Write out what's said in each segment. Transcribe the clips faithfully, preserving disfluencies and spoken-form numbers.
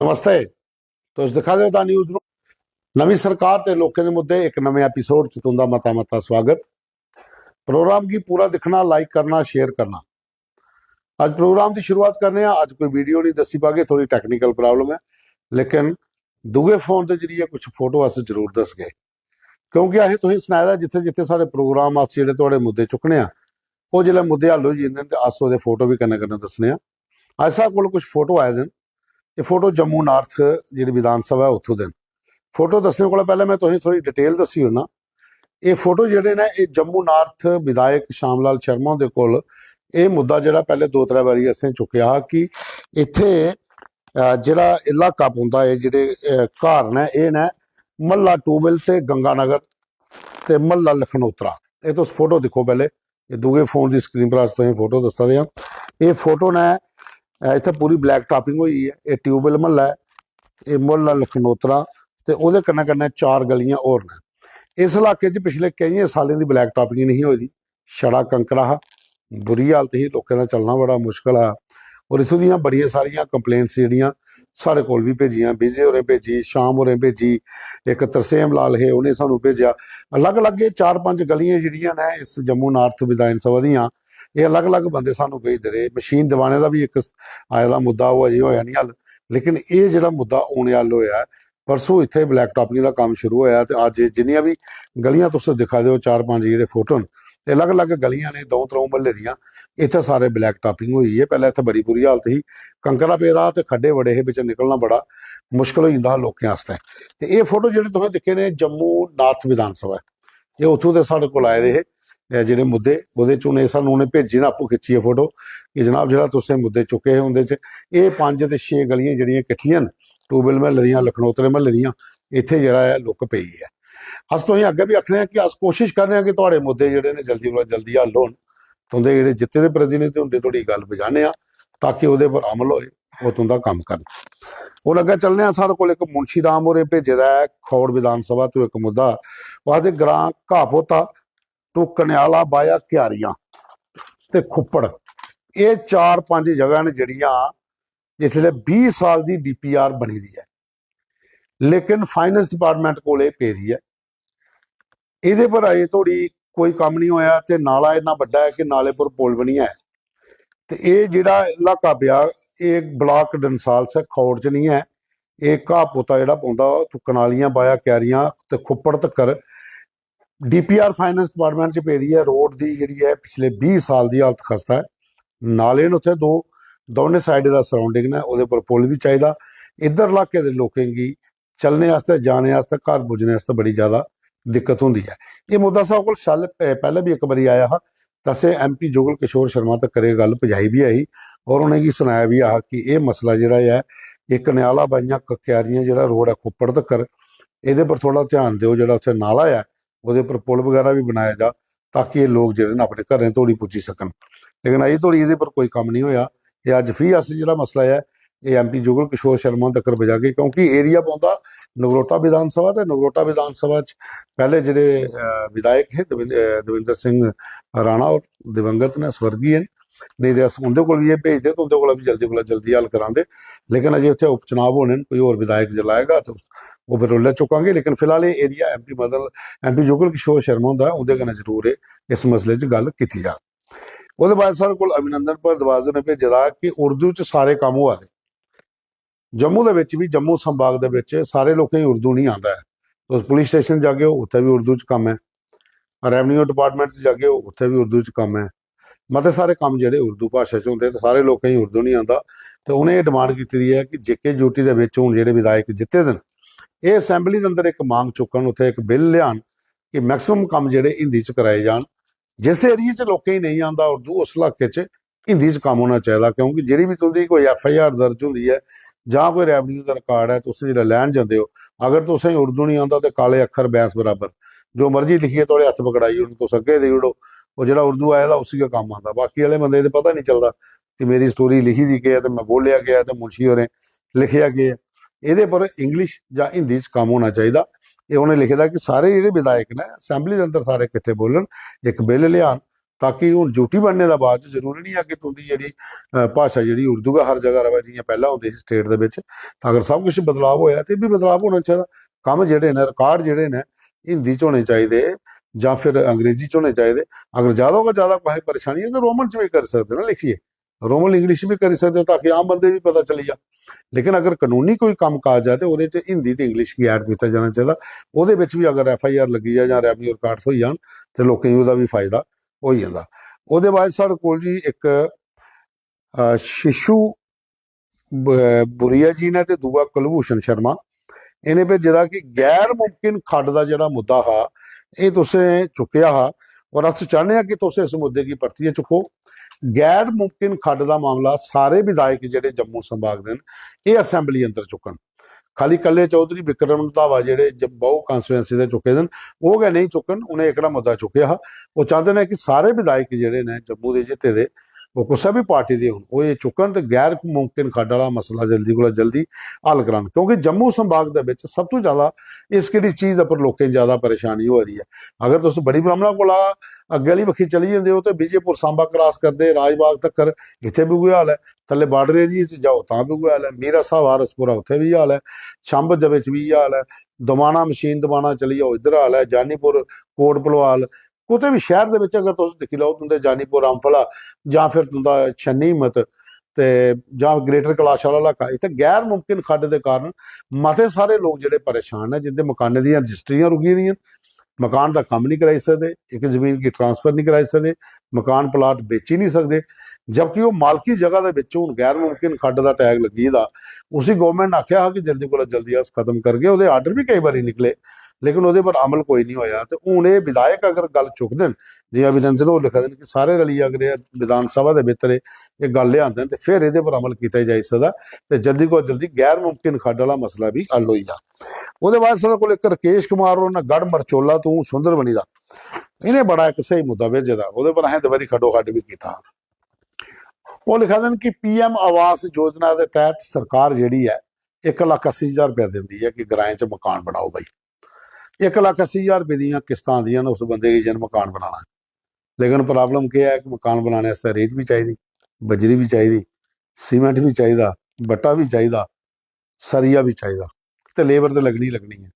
नमस्ते, तुस दिक्खा दे ओ दा न्यूज़ रूम। नमीं सरकार ते लोकें दे मुद्दे, इक नमें एपिसोड च तुं'दा मता मता स्वागत। प्रोग्राम गी पूरा दिक्खना, लाइक करना, शेयर करना। अज्ज प्रोग्राम दी शुरुआत करने आं। अज्ज कोई वीडियो निं दस्सी पागे, थोह्ड़ी टैक्नीकल प्रॉब्लम ऐ, लेकिन दूए फोन दे जरिए कुछ फोटो अस जरूर दसगे, क्योंकि असें तुसेंगी सनाए दा जित्थै जित्थै साढ़े प्रोग्राम अस जेह्ड़े थुआढ़े मुद्दे चुक्कने आं, ओह् जेल्लै मुद्दे हल होई जंदे न ते अस ओह्दे फोटो बी कन्नै कन्नै दस्सने आं। अज्ज साढ़े कोल कुछ फोटो आए दे न। एह् फोटो जम्मू नार्थ जेह्ड़ी विधान सभा ऐ, उत्थूं दे न। फोटो दस्सने कोला पैह्लें में तुसेंगी थोह्ड़ी डिटेल दस्सी ओड़ना। एह् फोटो जेह्ड़े न, एह् जम्मू नार्थ विधायक श्याम लाल शर्मा हुंदे कोल एह् मुद्दा जेह्ड़ा पैह्ले दो त्रै बारी असें चुक्केआ हा कि इत्थै, अ, जेह्ड़ा इलाका पौंदा ऐ, जेह्ड़े, अ, घर न, एह् न म्हल्ला ट्यूबवैल ते गंगानगर ते म्हल्ला लखनोत्रा। एह् तुस फोटो दिक्खो पैह्ले, एह् दूए फोन दी स्क्रीन पर अस तुसेंगी फोटो दस्सा दे आं। एह् फोटो न, अ, इत्थै पूरी ब्लैक टॉपिंग होई गेई ऐ। एह् ट्यूबवैल म्हल्ला ऐ, एह् म्हल्ला लखनोत्रा ते ओह्दे कन्नै कन्नै चार गलियां होर न। इस इलाके च पिछले केइयें सालें दी ब्लैक टॉपिंग नेईं ही होई दी, छड़ा कंकरा हा, बुरी हालत ही, लोकें दा चलना बड़ा मुश्कल हा। और इत्थूं दियां बड़ियां सारियां कंप्लेंट्स जेह्ड़ियां साढ़े कोल बी भेजियां, विजय होरें भेजी, श्याम होरें भेजी, इक तरसेम लाल हे, उ'नें सानूं भेजेआ। अलग-अलग एह् चार पंज गलियां जेह्ड़ियां न इस जम्मू नार्थ विधान सभा दियां, एह् अलग-अलग बंदे सानूं भेजदे रेह्। मशीन दिवाने दा बी इक आए दा मुद्दा, ओह् अजें होएआ निं हल। लेकिन एह् जेह्ड़ा मुद्दा हून एह् हल होएआ ऐ, परसों इत्थै ब्लैक टॉपिंग दा कम्म शुरू होएआ ते अज्ज जिन्नियां बी गलियां तुस दिक्खा दे ओ, चार पंज जेह्ड़े फोटो न, ते अलग-अलग गलियां न द'ऊं त्र'ऊं म्हल्ले दियां, इत्थै सारे ब्लैक टॉपिंग होई गेई ऐ। पैह्लें इत्थै बड़ी बुरी हालत ही, कंकरा पेदा हा ते खड्डे बड़े हे, बिच्चा निकलना बड़ा मुश्कल होई जंदा हा लोकें आस्तै। ते एह् फोटो जेह्ड़े तुसें दिक्खे ने, जम्मू नार्थ विधान सभा ऐ, एह् उत्थूं दे साढ़े कोल आए दे हे, एह् जेह्ड़े मुद्दे, ओह्दे च उ'नें सानूं उ'नें भेजी ना आपूं खिच्चियै फोटो कि जनाब, जेह्ड़ा तुसें मुद्दे चुक्के हे, उं'दे च एह् पंज ते छे गलियां जेह्ड़ियां किट्ठियां न, ट्यूबवैल म्हल्ले दियां, लखनोत्रे म्हल्ले दियां, इत्थै जेह्ड़ा ऐ लुक्क पेई ऐ। अस तुसेंगी अग्गें बी आखने आं कि अस कोशिश करने आं कि थुआढ़े मुद्दे जेह्ड़े न जल्दी कोला जल्दी हल होन, तुं'दे जेह्ड़े जित्ते दे प्रतिनिधि होंदे, थुआढ़ी गल्ल पजाने आं, ताकि ओह्दे पर अमल होए, ओह् तुं'दा कम्म करन। हून अग्गें चलने आं, साढ़े कोल इक मुंशी राम होरें भेजे दा ऐ खौड़ विधान सभा तों इक मुद्दा। ओह् आखदे ग्रां घापोता टू कन्याला बाया क्यारियां ते खुप्पड़, एह् चार पंज जगह न जेह्ड़ियां जिसलै बीह् साल दी डीपीआर बनी दी ऐ, लेकिन फाइनेंस डिपार्टमेंट कोल एह् पेदी ऐ। एह्दे पर अजें धोड़ी कोई कम्म निं होया ते नाला इन्ना बड्डा ऐ कि नाले पर पुल बी निं ऐ। ते एह् जेह्ड़ा इलाका पेआ, एह् ब्लॉक डंसाल च खौड़ च निं ऐ, एह् घाह् पोता जेह्ड़ा पौंदा, उत्थूं कनालियां बाया क्यारियां ते खुप्पड़ तक्कर। डीपीआर फाइनेंस डिपार्टमेंट च पेदी ऐ, रोड दी जेह्ड़ी ऐ पिछले बीह् साल दी हालत खस्ता ऐ। नाले न उत्थै दो, दौनें साइडें दा सराउंडिंग न, ओह्दे पर पुल बी चाहिदा। इद्धर इलाके दे लोकें गी चलने आस्तै, जाने आस्तै, घर पुज्जने आस्तै बड़ी ज्यादा दिक्कत होंदी ऐ। एह् मुद्दा साढ़े कोल शैल, ए, पैह्लें बी इक बारी आया हा, ते असें एमपी जुगल किशोर शर्मा तक्कर एह् गल्ल पजाई बी ऐ ही, और उ'नेंगी सनाया बी ऐ हा कि एह् मसला जेह्ड़ा ऐ, एह् कन्याला बाइयां क-, क्यारियां जेह्ड़ा रोड ऐ खुप्पड़ तक्कर, एह्दे पर थोह्ड़ा ध्यान देओ, जेह्ड़ा उत्थै नाला ऐ ओह्दे पर पुल बगैरा बी बनाया जा, ताकि एह् लोक जेह्ड़े न अपने घरें धोड़ी पुज्जी सकन। लेकिन अजें धोड़ी एह्दे पर कोई कम्म निं होया। एह् अज्ज फ्ही अस जेह्ड़ा मसला ऐ, एह् एमपी जुगल किशोर शर्मा तक्कर पजागे, क्योंकि एरिया पौंदा नगरोटा विधान सभा, ते नगरोटा विधान सभा च पैह्ले जेह्ड़े, अ, विधायक हे दविंद-, अ, दविंदर सिंह राणा होर दिवंगत न, स्वर्गीय न, नेईं ते अस उं'दे कोल बी एह् भेजदे ते उं'दे कोला बी जल्दी कोला जल्दी हल करांदे। लेकिन अजें उत्थै उपचुनाव होने न, कोई होर विधायक जिसलै आएगा ते ओह् फिर उसलै चुकांगे। लेकिन फिलहाल एह् area MP Madan, MP Jugal Kishore Sharma हुंदा ऐ, उं'दे कन्नै जरूर एह्, इस मसले च गल्ल कीती जा। ओह्दे बाद साढ़े कोल अभिनंदन भारद्वाज होरें भेजे दा कि उर्दू च सारे कम्म होआ दे। जम्मू दे बिच बी, जम्मू संभाग दे बिच सारे लोकें गी उर्दू निं आंदा ऐ। तुस पुलिस स्टेशन जागे ओ, उत्थै बी उर्दू च कम्म ऐ। रेवेन्यू डिपार्टमेंट च जागे ओ, उत्थै बी उर्दू च कम्म ऐ। मते सारे कम्म जेह्ड़े उर्दू भाशा च होंदे ते सारे लोकें गी उर्दू निं आंदा। ते उ'नें एह् डिमांड कीती दी ऐ कि जेके यूटी दे बिच हून जेह्ड़े विधायक जित्ते दे न, एह् असैंबली दे अंदर इक मांग चुक्कन, उत्थै इक बिल लेआन कि मैक्सिमम कम्म जेह्ड़े हिंदी च कराए जान। जिस एरिया च लोकें गी नेईं आंदा उर्दू, उस इलाके च हिंदी च कम्म होना चाहिदा, क्योंकि जेह्ड़ी बी तुं'दी कोई एफआईआर दर्ज होंदी ऐ जां कोई रेवेन्यू दा रिकार्ड ऐ, तुस जिसलै लैन जंदे ओ, अगर तुसें उर्दू निं आंदा ते काले अक्खर बैंस बराबर, जो मर्जी लिखियै थुआढ़े हत्थ पकड़ाई ओड़न, तुस अग्गें देई ओड़ो, ओह् जेह्ड़ा उर्दू आए दा उसी गै कम्म आंदा। बाकी आह्ले बंदे गी ते पता निं चलदा कि मेरी स्टोरी लिखी दी केह् ऐ ते में बोलेआ केह् ऐ ते मुंशी होरें लिखेआ केह् ऐ। एह्दे पर इंग्लिश जां हिंदी च कम्म होना चाहिदा। एह् उ'नें लिखे दा कि सारे जेह्ड़े विधायक न असैंबली दे अंदर सारे किट्ठे बोलन, इक बिल लेआन, ताकि हून ड्यूटी बनने दे बाद च जरूरी निं ऐ कि तुं'दी जेह्ड़ी, अ, भाशा जेह्ड़ी उर्दू गै हर जगह र'वै, जि'यां पैह्लें होंदी ही स्टेट दे बिच। तां अगर सब किश बदलाव होआ ते एह् बी बदलाव होना चाहिदा। कम्म जेह्ड़े न, रिकार्ड जेह्ड़े न, हिंदी च होने चाहिदे जां फिर अंग्रेजी च होने चाहिदे। अगर जैदा कोला जैदा कुसै गी परेशानी ऐ ते रोमन च बी करी सकदे न लिखियै, रोमन इंग्लिश बी करी सकदे ओ, ताकि आम बंदे गी बी पता चली जा। लेकिन अगर कनूनी कोई कम्म काज ऐ ते ओह्दे च हिंदी ते इंग्लिश गी ऐड कीता जाना चाहिदा। ओह्दे बिच बी अगर एफ आई आर लग्गी जा जां रेवन्यू रिकार्ड थ्होई जान ते लोकें गी ओह्दा बी फायदा होई जंदा। ओह्दे बाद साढ़े कोल जी इक, अ, शिशु ब-, बुरिया जी ने ते दूआ कुलभूषण शर्मा, इ'नें भेजे दा कि गैर मुमकिन खड्ड दा जेह्ड़ा मुद्दा हा, एह् तुसें चुक्केआ हा, और अस चाह्न्ने आं कि तुस इस मुद्दे गी परतियै चुक्को। गैर मुमकिन खड्ड दा मामला सारे विधायक जेह्ड़े जम्मू संभाग दे न, एह् असेंबली अंदर चुक्कन। खाली कल्ले चौधरी विक्रम रंधावा जेह्ड़े ज-, बहु कॉन्स्टिट्यूएंसी दे चुक्के दे न, ओह् गै नेईं चुक्कन। उ'नें एह्कड़ा मुद्दा चुक्केआ हा। ओह् चांह्दे न कि सारे विधायक जेह्ड़े न जम्मू दे जित्ते दे, ओह् कुसै बी पार्टी दे होन, ओह् एह् चुक्कन ते गैर मुमकिन खड्ड आह्ला मसला जल्दी कोला जल्दी हल करान, क्योंकि जम्मू संभाग दे बिच सब तों ज्यादा इस केह्ड़ी चीज उप्पर लोकें गी ज्यादा परेशानी होआ दी ऐ। अगर तुस बड़ी ब्राह्मणा कोला अग्गें आह्ली बक्खी चली जंदे ओ ते विजयपुर सांबा क्रॉस करदे राजबाग तक्कर, इत्थै बी उ'ऐ हाल ऐ। थल्ले बार्डर एरिया च जाओ तां बी उ'ऐ हाल ऐ, मीरा साहब हारसपुरा उत्थै बी इ'यै हाल ऐ, छंब दे बिच बी इ'यै हाल ऐ, दोमाना मशीन दोमाना चली जाओ इद्धर हाल ऐ, जानीपुर, कोट भलवाल, कुतै बी शैह्र दे बिच अगर तुस दिक्खी लैओ, तुं'दे जानीपुर, अम्फला जां फिर तुं'दा छन्नी हिम्मत ते जां ग्रेटर कलाश आह्ला इलाका, इत्थै गैर मुमकिन खड्ड दे कारण मते सारे लोक जेह्ड़े परेशान न, जिं'दे मकानें दियां रजिस्ट्रियां रुकी दियां न, मकान दा कम्म निं कराई सकदे, इक जमीन गी ट्रांसफर निं कराई सकदे, मकान प्लाट बेची निं सकदे, जबकि ओह् मालकी जगह दे बिच हून गैर मुमकिन खड्ड दा टैग लग्गी दा। उसी गौरमैंट ने आखेआ हा कि जल्दी कोला जल्दी अस खत्म करगे, ओह्दे आर्डर बी केईं बारी निकले, लेकिन ओह्दे पर अमल कोई निं होएआ। ते हून एह् विधायक अगर गल्ल चुकदे न, जि'यां अभिनंदन होर लिखा दे न कि सारे रलियै अगर एह् विधान सभा दे बित्तर एह् गल्ल लेआंदे न ते फिर एह्दे पर अमल कीता जाई सकदा ते जल्दी कोला जल्दी गैर मुमकिन खड्ड आह्ला मसला बी हल होई जा। ओह्दे बाद साढ़े कोल इक रकेश कुमार होर न, गढ़ मरचोला तों सुंदरबनी दा, इ'नें बड़ा इक स्हेई मुद्दा भेजे दा, ओह्दे पर असें दपैह्री खड्डो खड्ड बी कीता। ओह् लिखा दे न कि पी एम आवास योजना दे तैह्त सरकार जेह्ड़ी ऐ, इक लक्ख अस्सी ज्हार रपेआ दिंदी ऐ कि ग्राएं च मकान बनाओ भाई। इक लक्ख अस्सी ज्हार रपेऽ दियां किस्तां आंदियां न उस बंदे गी जिन्न मकान बनाना। लेकिन प्रॉब्लम केह् ऐ कि मकान बनाने आस्तै रेत बी चाहिदी, बजरी बी चाहिदी, सीमेंट बी चाहिदा, बट्टा बी चाहिदा, सरिया बी चाहिदा, ते लेबर ते लग्गनी लग्गनी ऐ।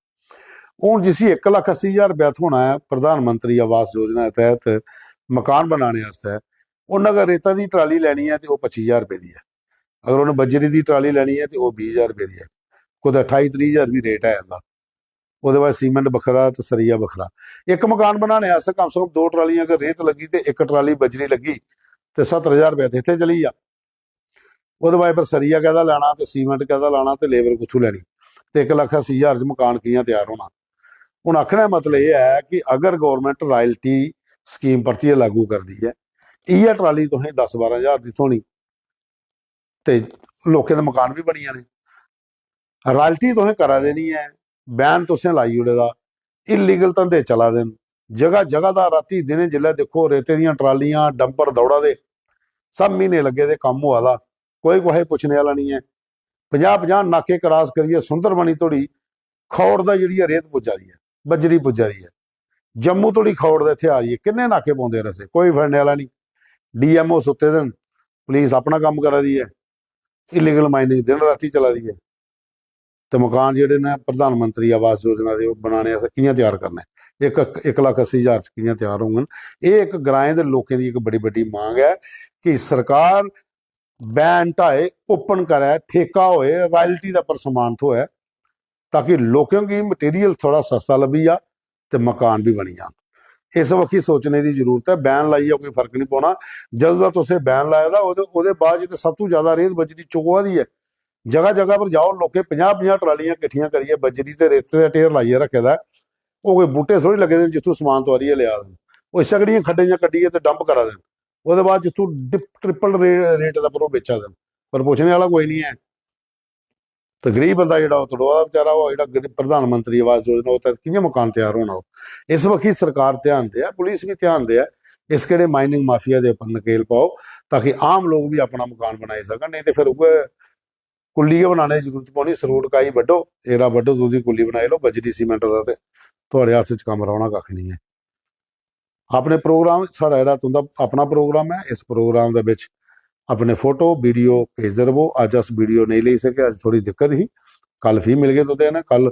हून जिसी इक लक्ख अस्सी ज्हार रपेआ थ्होना ऐ प्रधानमंत्री आवास योजना दे तैह्त मकान बनाने आस्तै, उन्नै अगर रेता दी ट्राली लैनी ऐ ते ओह् पच्ची ज्हार रपेऽ दी ऐ। अगर उ'नें बज्जरी दी ट्राली लैनी ऐ ते ओह् बीह् ज्हार रपेऽ दी ऐ। कुतै ठाई त्रीह् ज्हार बी रेट ऐ इं'दा। ओह्दे बाद सीमेंट बक्खरा ते सरिया बक्खरा। इक मकान बनाने आस्तै कम से कम दो ट्रालियां अगर रेत लग्गी ते इक ट्राली बज्जरी लग्गी ते सत्तर ज्हार रपेआ ते इत्थै चली गेआ। ओह्दे बाद फिर सरिया कैह्दा लैना ते सीमेंट कैह्दा लाना ते लेबर कुत्थूं लैनी ते इक लक्ख अस्सी ज्हार च मकान कि'यां त्यार होना? हून आखने दा मतलब एह् ऐ कि अगर गौरमैंट रायल्टी स्कीम परतियै लागू करदी ऐ, इ'यै ट्राली तुसें दस बारां ज्हार दी थ्होनी ते लोकें दे मकान बी बनी जाने। रायल्टी तुसें करा दे निं ऐ, बैन तुसें लाई ओड़े दा, इलीगल धंधे चला दे न। जगह जगह दा रातीं दिनें जिसलै दिक्खो रेते दियां ट्रालियां, डंपर दौड़ा दे, सब म्हीने लग्गे दे कम्म होआ दा, कोई कुसै गी पुच्छने आह्ला निं ऐ। पंजाह् पंजाह् नाके क्रॉस करियै सुंदरबनी धोड़ी खौड़ दा जेह्ड़ी ऐ रेत पुज्जा दी ऐ, बज्जरी पुज्जा दी ऐ। जम्मू धोड़ी खौड़ दा इत्थै आ दी ऐ, किन्ने नाके पौंदे रस्ते, कोई फड़ने आह्ला निं। डी एम ओ सुत्ते दे न, पुलिस अपना कम्म करा दी ऐ, इलीगल माइनिंग दिन रातीं चला दी ऐ। ते मकान जेह्ड़े न प्रधानमंत्री आवास योजना दे, ओह् बनाने आस्तै कि'यां त्यार करने, इक, इक लक्ख अस्सी ज्हार च कि'यां त्यार होङन? एह् इक ग्राएं दे लोकें दी इक बड़ी बड्डी मांग ऐ कि सरकार बैन ढाए, ओपन करै, ठेका होए, रायल्टी दे पर समान थ्होऐ, ताकि लोकें गी मटीरियल थोह्ड़ा सस्ता लब्भी जा ते मकान बी बनी जान। इस बक्खी सोचने दी जरूरत ऐ। बैन लाइयै कोई फर्क निं पौना। जदूं दा तुसें बैन लाए दा, ओह्दे, ओह्दे बाद च ते सब तों जैदा रेत बज्जरी चुकोआ दी ऐ। जगह जगह पर जाओ, लोकें पंजाह् पंजाह् ट्रालियां किट्ठियां करियै बज्जरी ते रेते दा ढेर लाइयै रक्खे दा ऐ। ओह् कोई बूह्टे थोह्ड़ी लग्गे दे न जित्थूं समान तुआरियै लेआ दे न। ओह् इस्सै कड़ियां खड्डें दियां कड्ढियै ते डंप करा दे न। ओह्दे बाद जित्थूं डिप-, ट्रिपल रे-, रेट दे पर ओह् बेचा दे न, पर पुच्छने आह्ला कोई निं ऐ। ते गरीब बंदा जेह्ड़ा ओह् तड़ोआ दा बेचारा, ओह् जेह्ड़ा गरीब प्रधानमंत्री आवास योजना, ओह् तैह्त कि'यां मकान त्यार होना ओह्? इस बक्खी सरकार ध्यान देऐ, पुलिस बी ध्यान देऐ, इस केह्ड़े माइनिंग माफिया दे उप्पर नकेल पाओ, ताकि आम लोक बी अपना मकान बनाई सकन। नेईं ते फिर उ'ऐ कुल्ली गै बनाने दी जरूरत पौनी। सरूट काई बड्डो, एरा बड्डो, दुद्ध दी कुल्ली बनाई लैओ, बजरी सीमेंट दा, ते थुआढ़े हत्थ च कम्म रौह्ना कक्ख निं ऐ। अपने प्रोग्राम, साढ़ा जेह्ड़ा तुं'दा अपना प्रोग्राम ऐ, इस प्रोग्राम दे बिच अपने फोटो, वीडियो भेजदे र'वो। अज्ज अस वीडियो नेईं लेई सके, अज्ज थोह्ड़ी दिक्कत ही, कल फ्ही मिलगे तुं'दे कन्नै। कल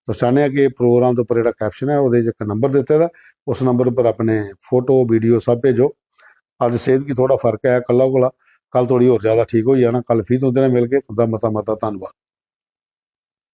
तुस चाह्न्ने आं कि प्रोग्राम दे उप्पर जेह्ड़ा कैप्शन ऐ, ओह्दे च इक नंबर दित्ते दा, उस नंबर उप्पर अपने फोटो, वीडियो सब भेजो। अज्ज सेह्त गी थोह्ड़ा फर्क ऐ कल्ला कोला, कल थोह्ड़ी होर जैदा ठीक होई जाना। कल फ्ही तुं'दे नै मिलगे। तुं'दा मता मता धन्नबाद।